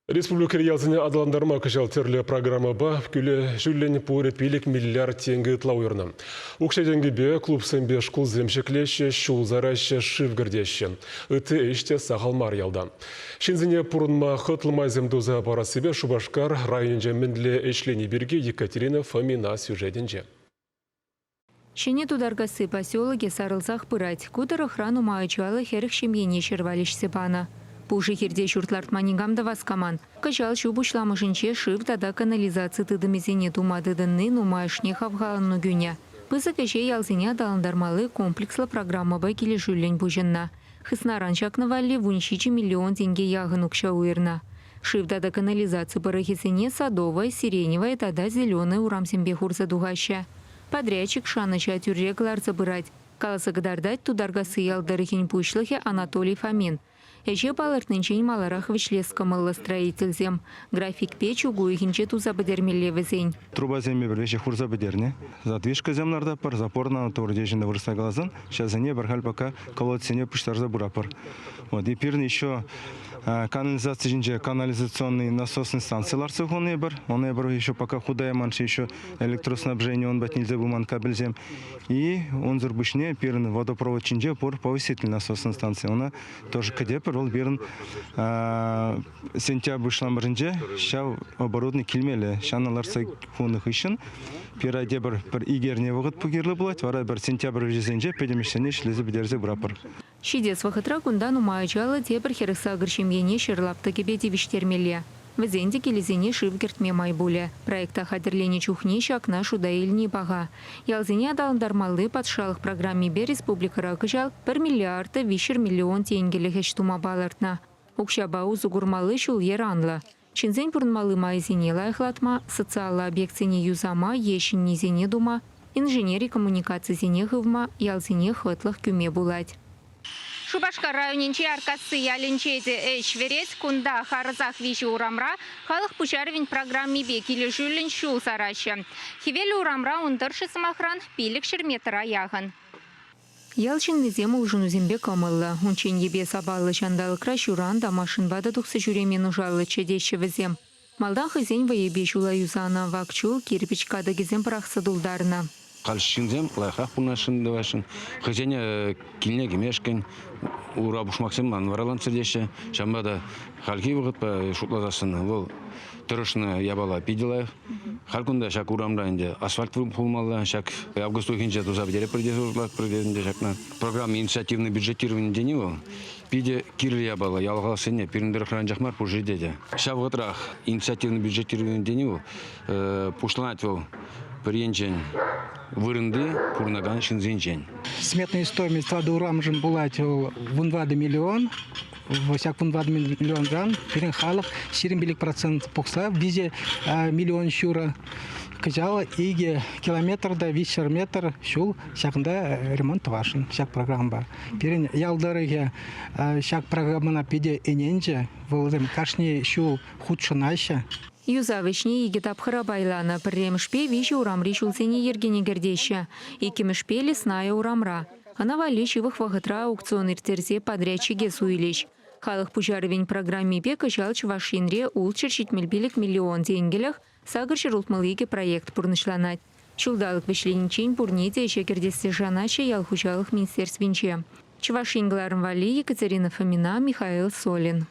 Республикӑри ялсене аталантарма кӑҫал тӗрлӗ программӑпа кӳлешӳллӗн пурӗ 5 миллиард тенкӗ ытла уйӑрнӑ. Укҫа-тенкӗпе клубсемпе шкулсем ҫӗклеҫҫӗ, ҫул сараҫҫӗ, шыв кӗртеҫҫӗ. Ытти ӗҫ те сахал мар ялта. Ҫынсене пурӑнма хӑтлӑ майсем туса парассипе Шупашкар районӗнче мӗнле ӗҫлени пирки Екатерина Фомина сюжетӗнче. Ҫӗнӗ Тутаркасси поселокӗ сарӑлсах пырать. Ку тӑрӑхра нумай ачаллӑ 40 ҫемьене ҫӗр валеҫсе панӑ. Пушӑ хирте ҫурт лартма никам та васкаман. Кӑҫал ҫу пуҫламӑшӗнче шыв тата канализаци тытӑмӗсене тума тытӑнни нумайӑшне хавхалану кӳнӗ. Пысӑк ӗҫе ялсене аталантармалли комплекслӑ программӑпа килӗшӳллӗн пуҫӑннӑ. Хыснаран ҫакна валли 17 миллион тенке яхӑн укҫа уйӑрнӑ. Шыв тата канализаци пӑрӑхӗсене Садовая, Сиреневая тата Зеленая урамсемпе хурса тухаҫҫӗ. Подрядчик шанӑҫа тӳрре кӑларса пырать, каласа кӑтартать Тутаркасси ял тӑрӑхӗн пуҫлӑхӗ Анатолий Фомин. Ӗҫе палӑртнинчен маларах вӗҫлес кӑмӑллӑ строительсем. Графикпе чӳк уйӑхӗнче туса пӗтермелле вӗсен. Трубасемпе пӗрле ҫеҫ хурса пӗтернӗ. Задвижкӑсем лартатпӑр, запор теҫҫӗ вырӑсла каласан. Ҫавсене пӗр халь пока колодцсене пуҫтарса пыратпӑр. Вот, и пирӗн еще канализаци ҫинче канализационный насосный станци лартса хунӑ эпир. Он эпир еще пока хута яман-ши еще электроснабжение он патне илсе пыман кабельсем. И унсӑр пуҫне пирӗн водопровод ҫинче пур повысительный насосный станци. Она тоже кӗтепӗр. Вӑл пирӗн сентябрь пуҫламӑшӗнче ҫав оборудование килмелле. Ҫавна лартса хунӑ хыҫҫӑн пир тепӗр пӗр ик эрне вӑхӑт кирлӗ пулать. Вара пӗр сентябрь вӗҫӗсенче пӗтӗм ӗҫсене ӗҫлесе пӗтерсе пыратпӑр. Ҫитес вӑхӑтра кунта нумай ачаллӑ тепӗр 48 ҫемьене ҫӗр лаптӑкӗпе тивӗҫтермелле. Вӗсен те килӗсене шыв кӗртме май пулӗ. Проекта хатӗрленӗ чухне ҫакна шута илни паха. Ялсене аталантармалли патшалӑх программипе республикӑра кӑҫал пӗр миллиард та 300 миллион тенкӗлӗх ӗҫ тума палӑртнӑ. Укҫапа усӑ курмалли ҫул-йӗр анлӑ. Ҫынсен пурӑнмалли майӗсене лайӑхлатма, социаллӑ объектсене юсама е ҫӗннисене тума, инженери коммуникацисене хывма, ялсене хӑтлӑх кӳме пулать. Шупашкар районӗнчи Аркасси ялӗнче те ӗҫ вӗрет. Кунта харӑсах виҫӗ урамра халӑх пуҫарӑвӗн программипе килӗшӳллӗн ҫул сараҫҫӗ. Хӗвел урамра ун тӑршшӗ, сӑмахран, 500 метра яхӑн. Ял ҫыннисем улшӑнусемпе кӑмӑллӑ. Унччен йӗпе-сапаллӑ ҫанталӑкра ҫуран та, машинпа та тухса ҫӳреме нушаллӑччӗ теҫҫӗ вӗсем. Малтан хӑйсен вӑйӗпе ҫула юсанӑ, вак чул, кирпӗч катӑкӗсем пӑрахса тултарнӑ. Халь ҫынсем лайӑхрах пурӑнасшӑн тӑвасшӑн. Хӑйсене килне кӗмешкӗн ура пушмаксем ман вараланччӑр теҫҫӗ. Ҫавӑнпа та хальхи вӑхӑтпа шутласассӑн вӑл тӑрӑшнӑ япала питӗ лайӑх. Халь кунта ҫак урамра ӗнтӗ асфальт пулмалла. Ҫак август уйӑхӗнче туса пӗтеретпӗр тесе шутлатпӑр ӗнтӗ ҫакна. Программа инициативный бюджетирование тени вӑл питӗ кирлӗ япала. Ял халӑхсене пирӗн тӑрӑхра анчах мар, пур ҫӗрте те. Ҫав вӑхӑтрах инициативный бюджетирование тени вӑл пуҫланать вӑл пӗр енчен вырӑнти пурӑнакан ҫынсенчен. Сметная стоимость тӑватӑ урамшӑн пулать вӑл 14 миллион. Ҫак 14 миллионран пирӗн халӑх 25% пухса 3 миллион ҫурӑ. Кӑҫал 2 километр та 300 метр ҫул ҫакӑнта ремонт тӑвасшӑн ҫак программӑпа. Пирӗн ял тӑрӑхӗ ҫак программӑна питӗ ӗненчӗ. Вӑл кашни ҫул хутшӑнаҫҫӗ. Юсав ӗҫне икӗ тапхӑра пайланӑ. Пӗрремӗшпе виҫӗ урамри ҫулсене йӗркене кӗртеҫҫӗ. Иккӗмӗшпе Лесная урамра. Ӑна валли ҫывӑх вӑхӑтра аукцион ирттерсе подрядчике суйлӗҫ. Халӑх пуҫарӑвӗн программипе кӑҫал Чӑваш Енре 675 миллион тенкӗлӗх 862 проект пурнӑҫланать. Ҫулталӑк вӗҫлениччен пурне те ӗҫе кӗртессе шанаҫҫӗ ял хуҫалӑх министерствинче. Чӑваш Ен кӑларӑм валли Екатерина Фомина, Михаил Солин.